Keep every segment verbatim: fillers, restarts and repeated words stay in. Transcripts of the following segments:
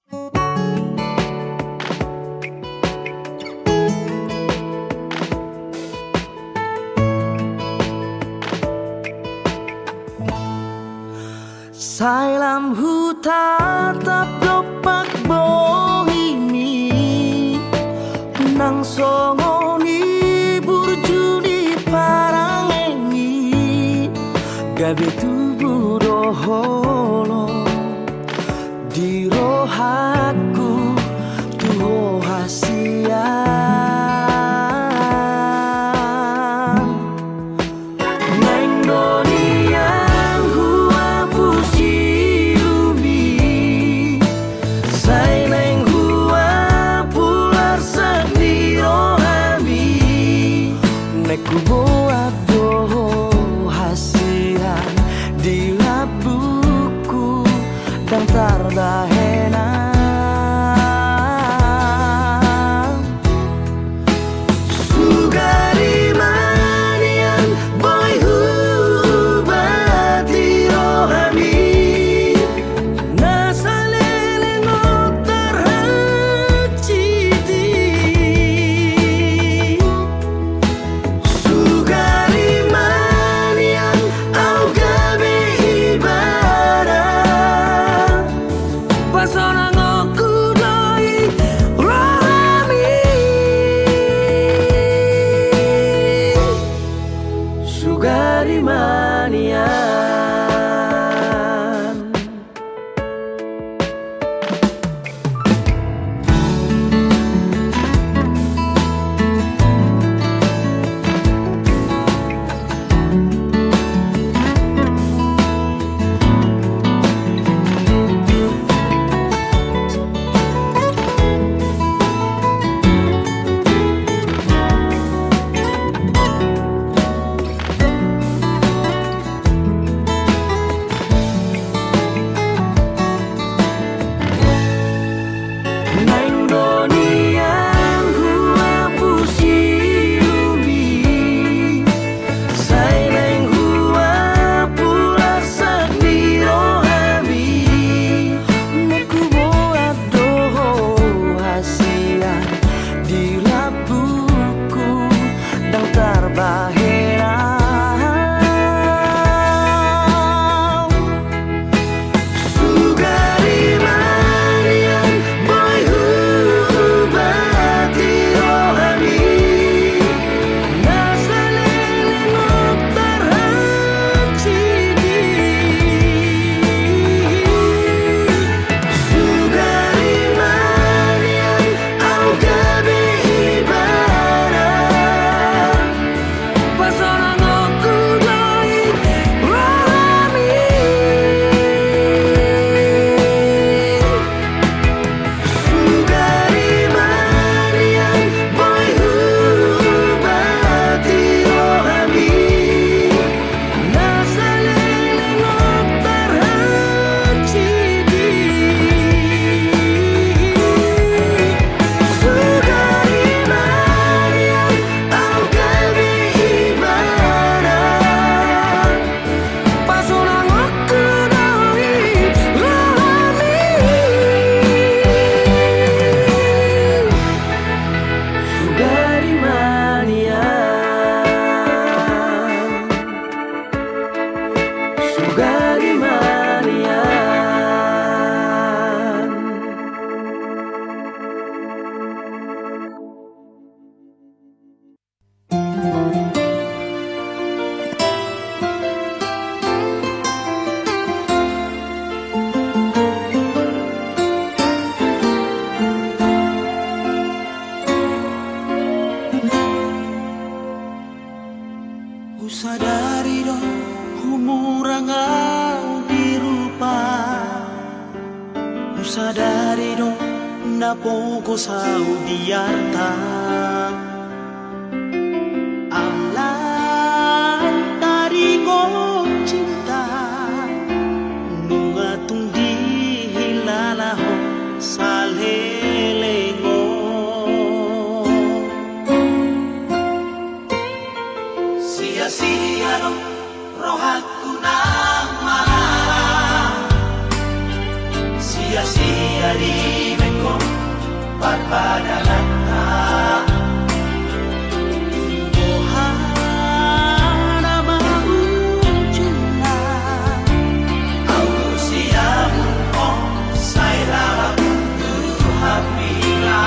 Sai lam hutatap dompak bohimi, nang songon i burju ni parangeng i, gabe tubu do holong di rohangku tu ho hasian. Naeng do nian huapus ilumi, sai naeng huapul arsak ni rohami. Naeng huboan do ho hasian di lambungku, ndang tarbahenan. Sugari ma nian boi huubati rohami, na saleleng on tarhancit i. Sugari ma nian ahu gabe ibana, pasonangonku do i rohami. Sugari ma nian. Naeng do nian huapus ilumi, sai naeng huapul arsak ni rohami. Naeng huboan do ho hasian di lambungku, ndang tarbahenan. Sugari ma nian boi huubati rohami, na saleleng on tarhancit i. Sugari ma nian ahu gabe ibana, pasonangonku do i rohami. Sugari ma nian boi huubati rohami, na saleleng on tarhancit i. Sugari ma nian ahu gabe ibana, pasonangonku do i rohami. Sugari ma nian. Sugari ma nian. Husadari do humurang ahu di rupa, husadari do na pogos ahu di arta. Alai taringot cinta, nunga tung dihilala ho saleleng on. Sia-sia do rohangku nang malarang, sia-sia di parpadananta. Boha nama ujungna? Ahu siamun on sai lalap tu hambira.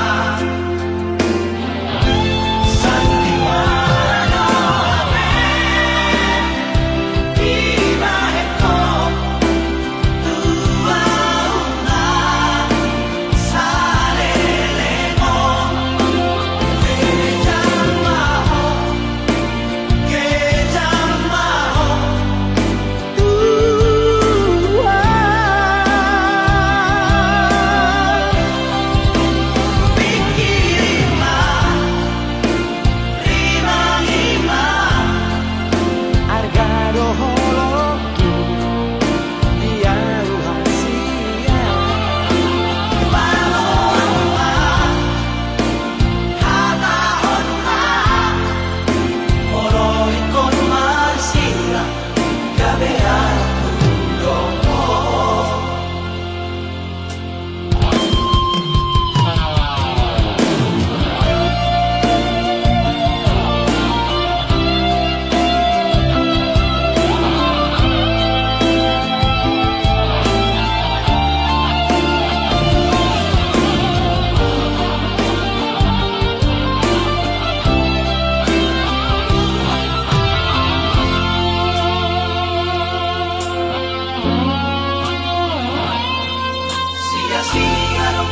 Sia-sia do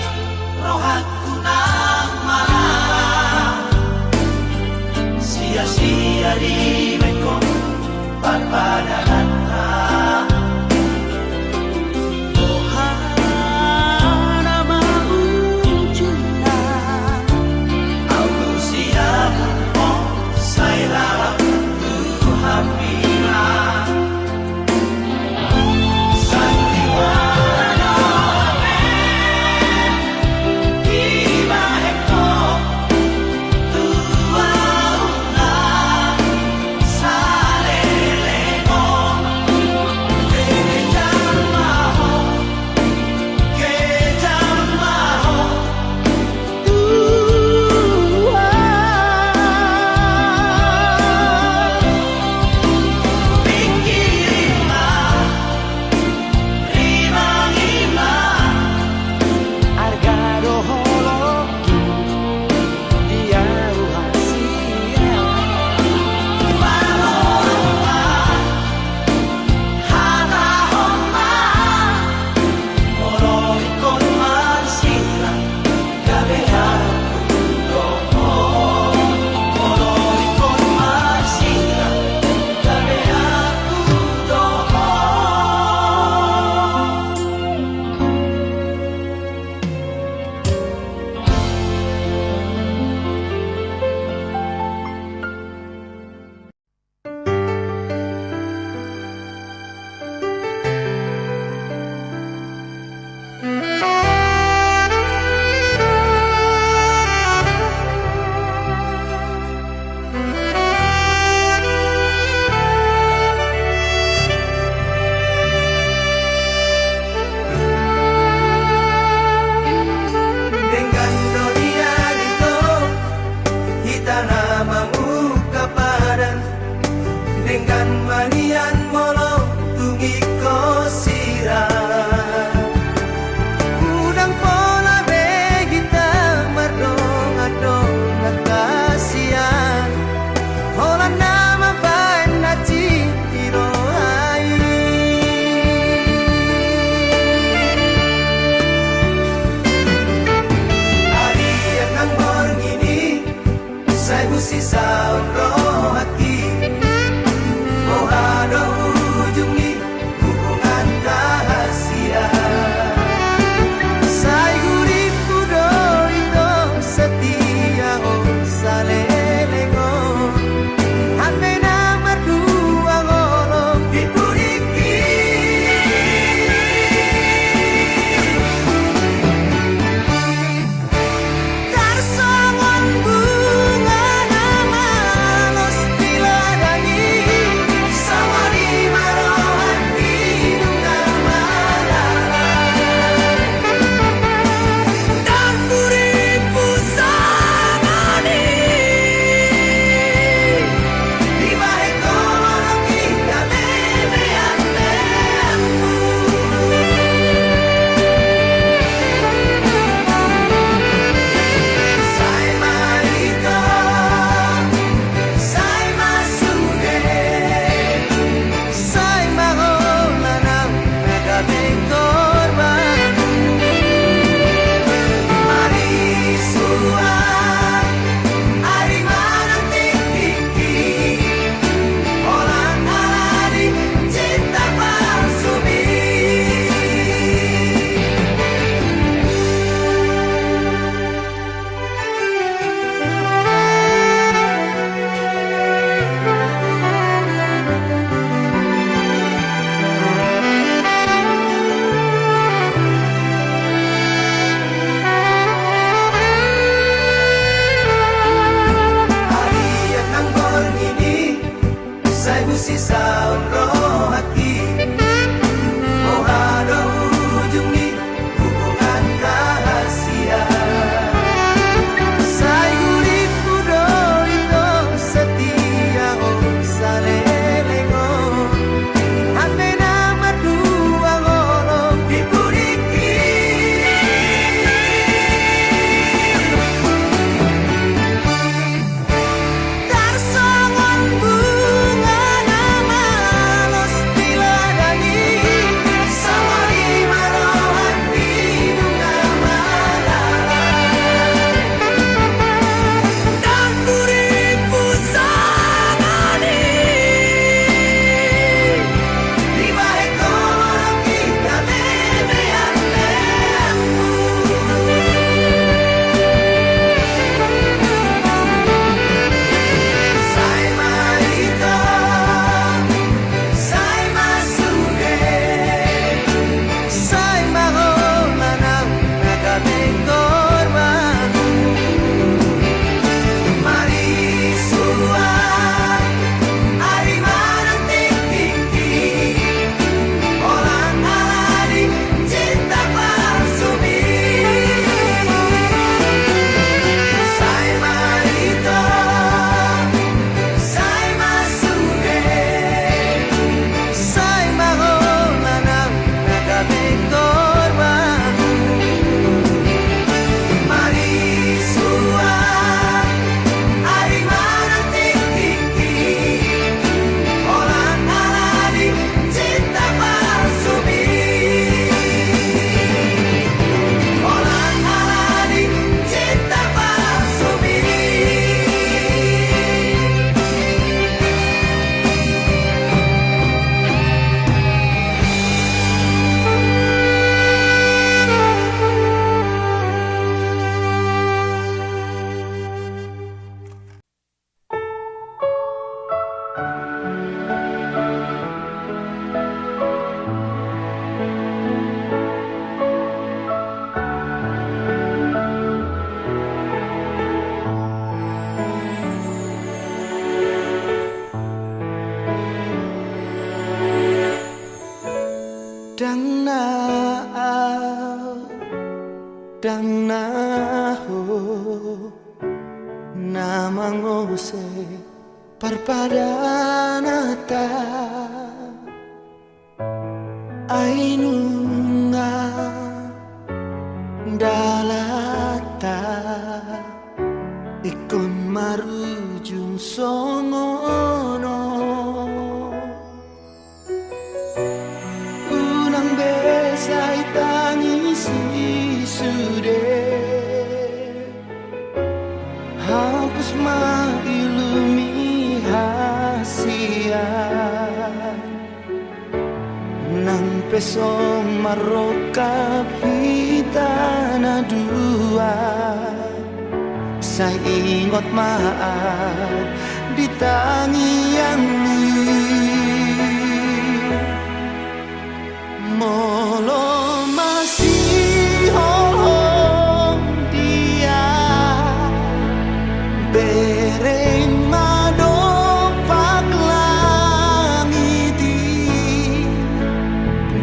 rohangku nang marara, sia-sia dibaen ho parpadananta. Boha nama ujungna? Ahu siamun on sai lalap tu hambira. Ndang na ho na mangose parpadananta, ai nunga dalanta ingkon marujung songon on. Unang be sai tangisi sude, hapus ma ilumi hasian. Nang pe so marrongkap hita na dua, sai ingot ma au di tangiangmi. Molo masihohom dia, bereng ma dompak langit i.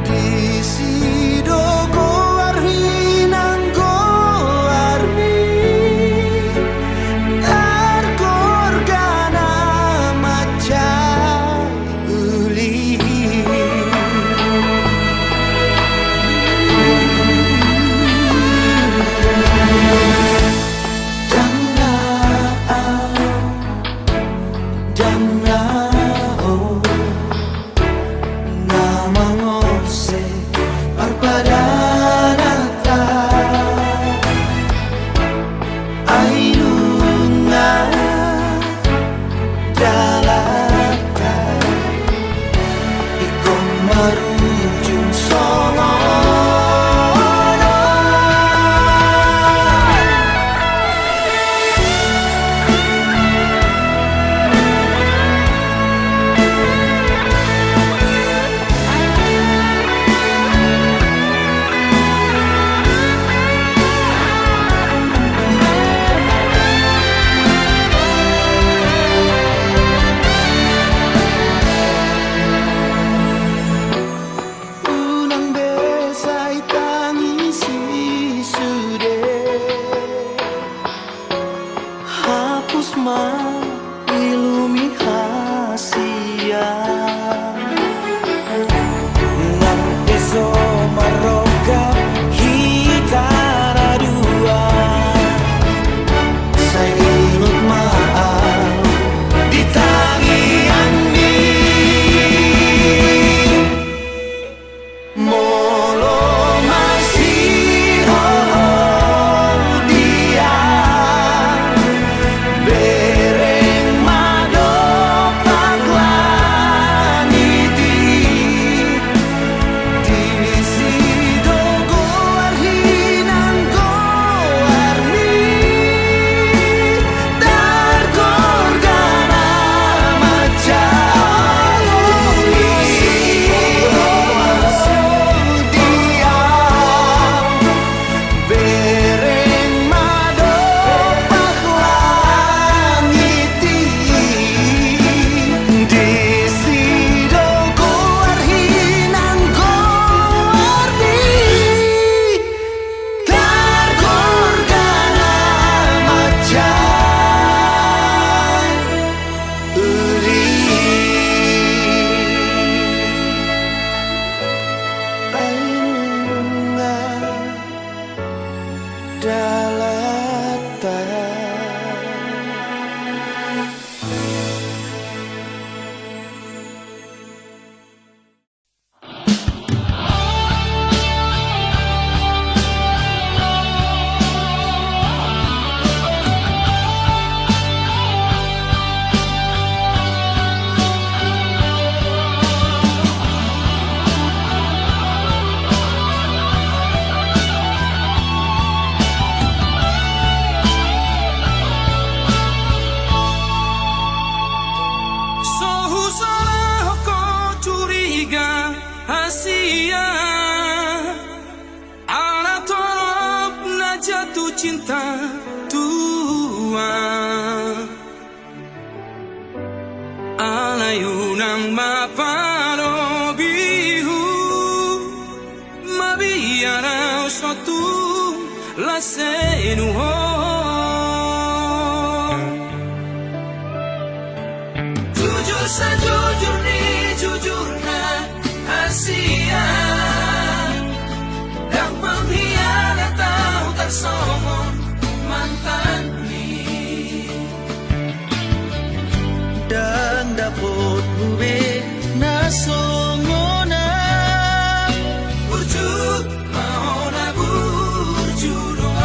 Disi do goar hinang goarmi, targorgana mansai uli. Ndang na au, ndang na ho na mangose parpadananta, ai nunga dalanta ingkon marujung songon on. Unang be sai tangisi sude, hapus ma ilumi hasian. Nang pe so marrongkap hita na dua, sai ingot ma au di tangiangmi. Molo masihohom dia, bereng ma dompak langit i. Disi do goar hinang goarmi, targorgana mansai uli. Dia bereng ma dompak langit i. Disi do goar hinang goarmi, targorgana mansai uli. Ai nunga dalanta. So husolahon ho curiga hasian, ala torop na jatuh cinta tua. Alai unang ma palobi ho, mabiar au so tung Las senuhon. Jujur sajujur ni jujurna hasian. Ndang mengkhianat au tarsongon mantanmi. Ndang dapothu be na songon au. Burju ma hona burju do au.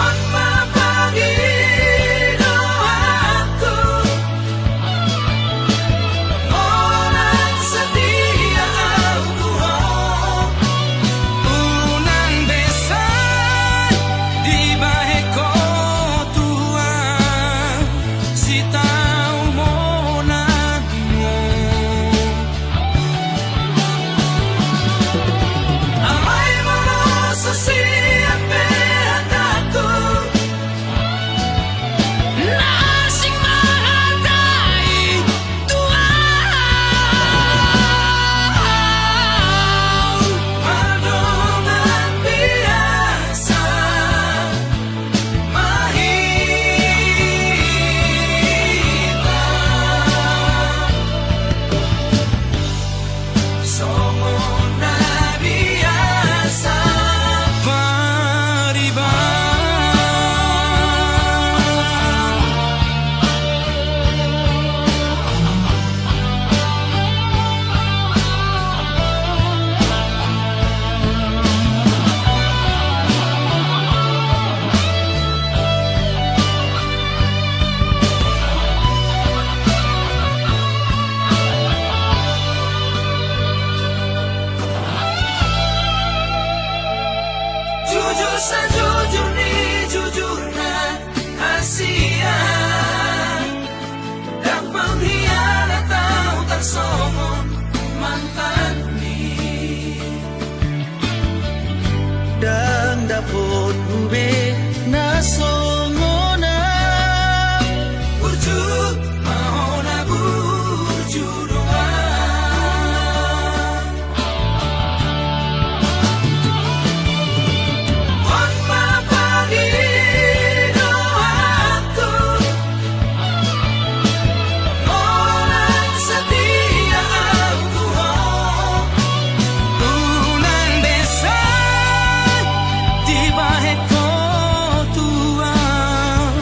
On ma pangidoanku. Unang setia au tu ho. Unang besan dibahen ho tuan sitau monang. Alai molo so siap pe hatangku, na asing manghatai tu au. Pardongan biasa ma hita. Songon na biasa pariban. Jujur sajujur ni jujurna hasian. Ndang mengkhianat au tarsongon mantanmi. Ndang dapothu be na songon au. Burju ma hona burju do au. On ma pangidoanku. Unang setia au tu ho. Unang besan dibahen ho tuan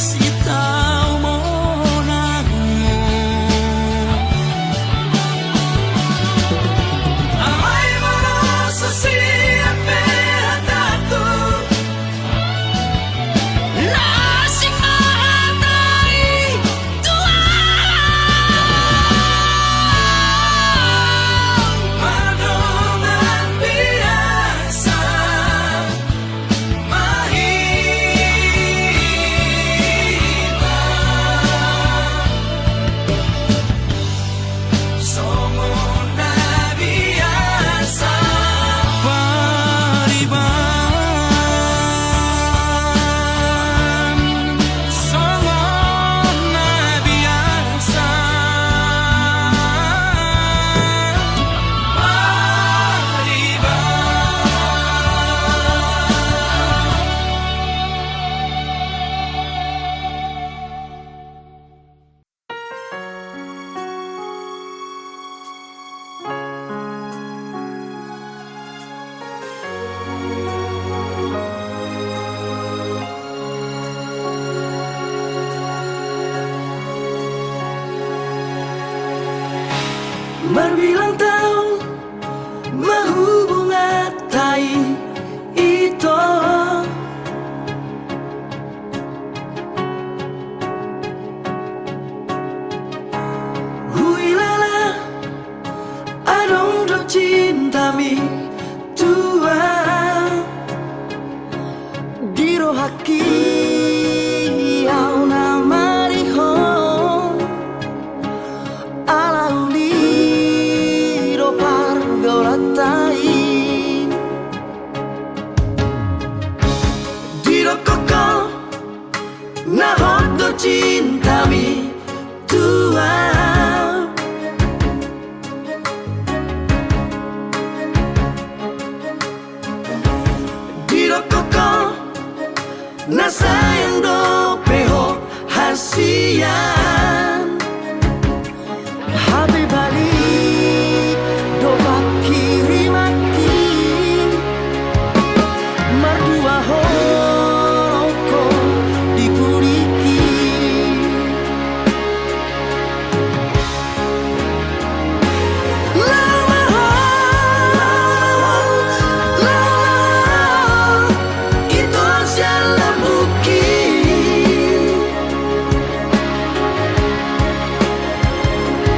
sitau monang. Alai molo so siap pe hatangku, na asing manghatai tu au. Pardongan biasa ma hita. Songon na biasa pariban. Songon na biasa pariban. Marbilang taon ma hubunganta i, ito. Huilala adong do cintami tu au. Di rohangki au na marihon, ala uli do pargaulanta i. Didokkon ho na hot do cintami tu au. Na sayang dope ho hasian. Hape balik do pangkirimangki. Mardua holongku di pudingki. Laho ma ho, laho ma ho, ito sian lambungki.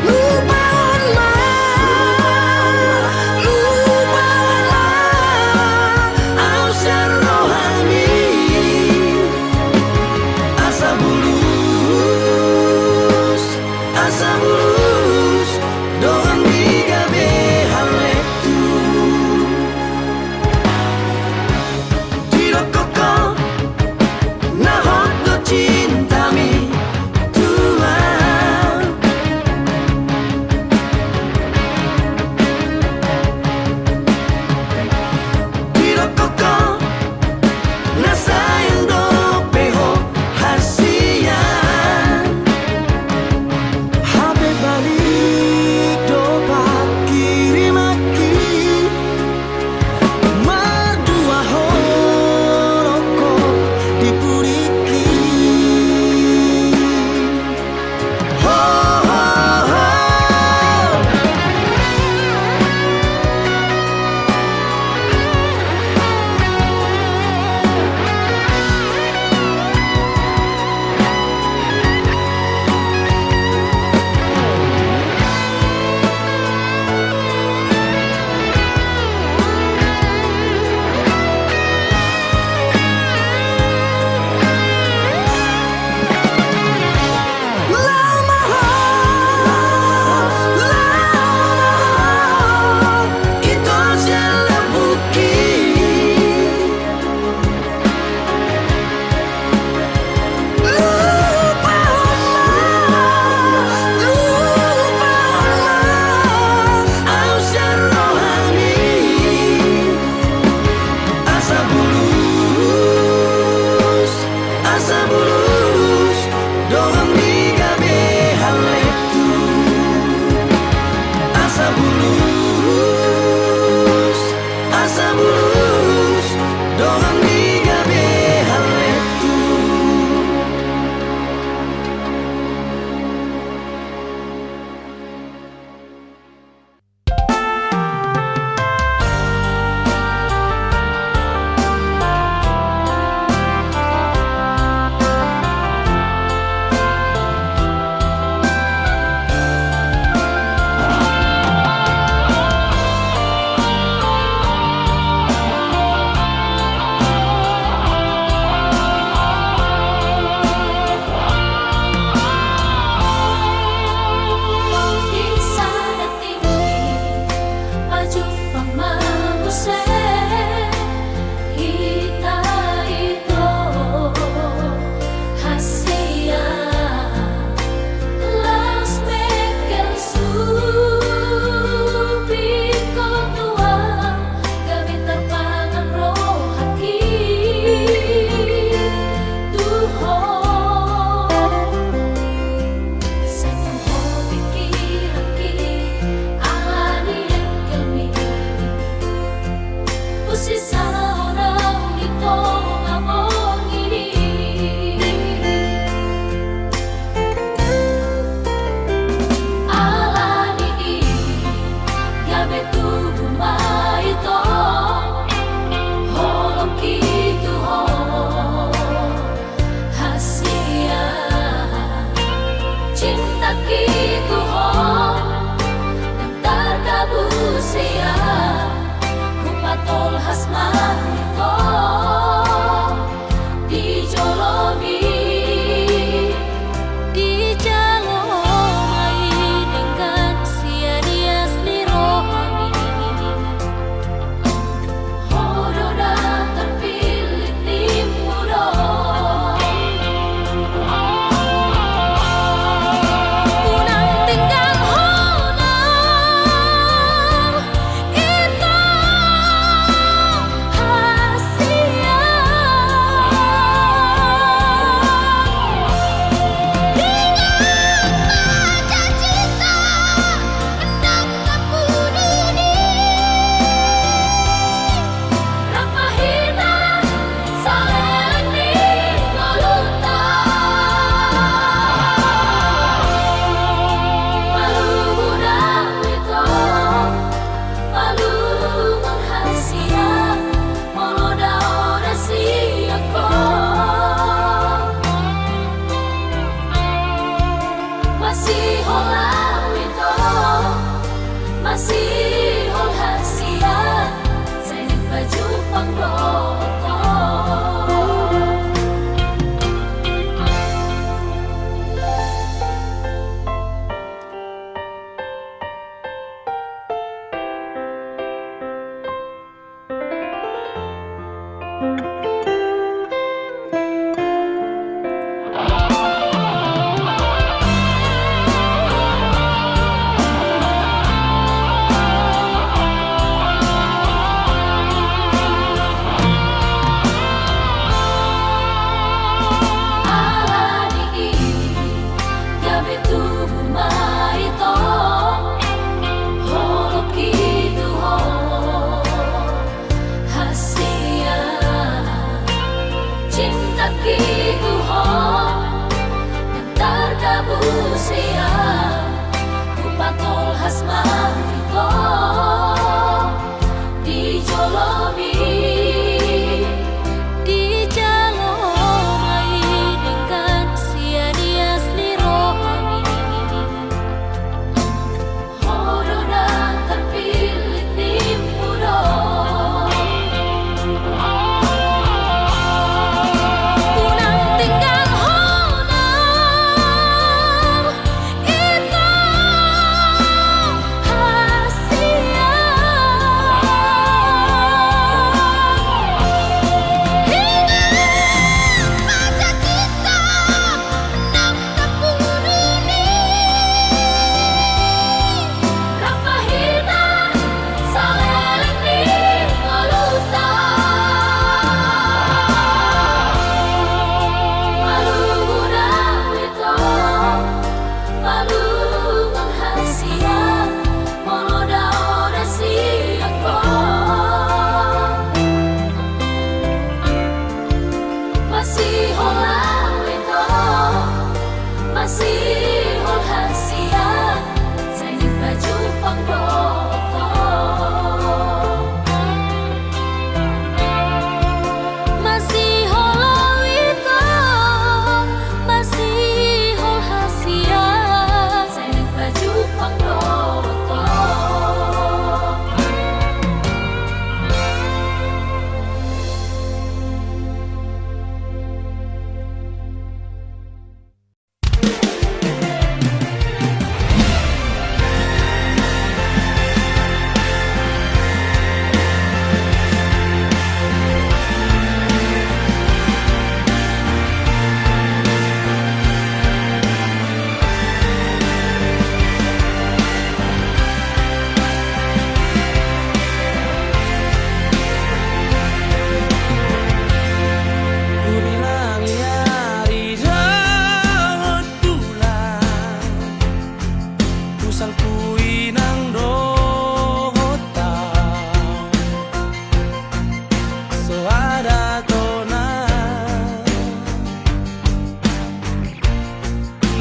Lupahon ma, lupahon ma ahu sian rohami. Asa bulus, asa bulus, dongan ni gabe haletu. Didok ho, na hot do cintami, tulang. Didok ho, na sayang dope ho hasian. Hape balik do pangkirimangki. Mardua holongku di pudingki. Ho, ho, ho. Laho ma ho, laho ma ho, ito sian lambungki. Lupahon ma, lupahon ma ahu sian rohami. Asa bulus, asa bulus, dongan ni gabe haletu. Asa bulus, asa bulus, dongan ni gabe haletu. Di sada tingki pajumpang ma muse hita ito hasian. Laos mengkel supit ho tulang, gabe tarpangan rohangki tu ho. Sai tu ho pingkiranki ala ni engkelmi. Pusi saonang di tonga borngin i. Ala ni i gabe tubu ma ito holongki tu ho. Hasian cintangki tu ho, ndang targabus ia, hupatolhas ma ito di jolomi. Dijalo ma i denggan sian ias ni rohami. Ho do na tarpillit, nimmu do. Unang tinggal ho nang ito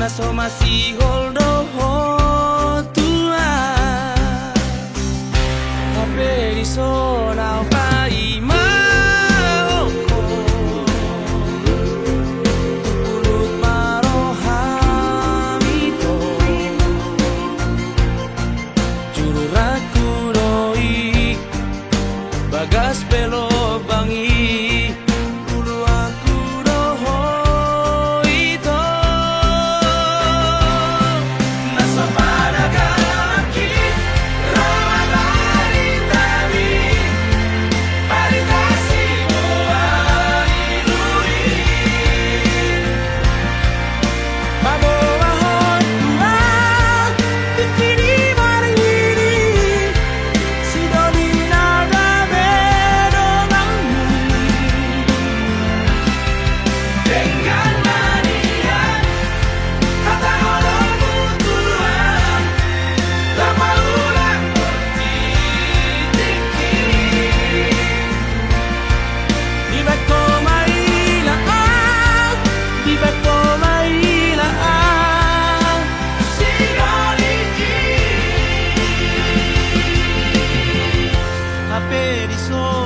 Na so masihol do ho Tuhan. Hape dison ahu paima ho. Turpuk ma roham ito. Jururangku do i, bagas pe lobang i. Uluanku do ho ito. Na so pada galangki, ro ma baritami, barita siboan i. Paboahon Tuhan, tingki di bari i, sidoli na gabe donganmu. Denggan ma nian hata holongmu Tuhan, na paulak tingki. Dibahen Ho ma ila ahu, dibahen Ho ma ila ahu. Sidoli i. Hape dison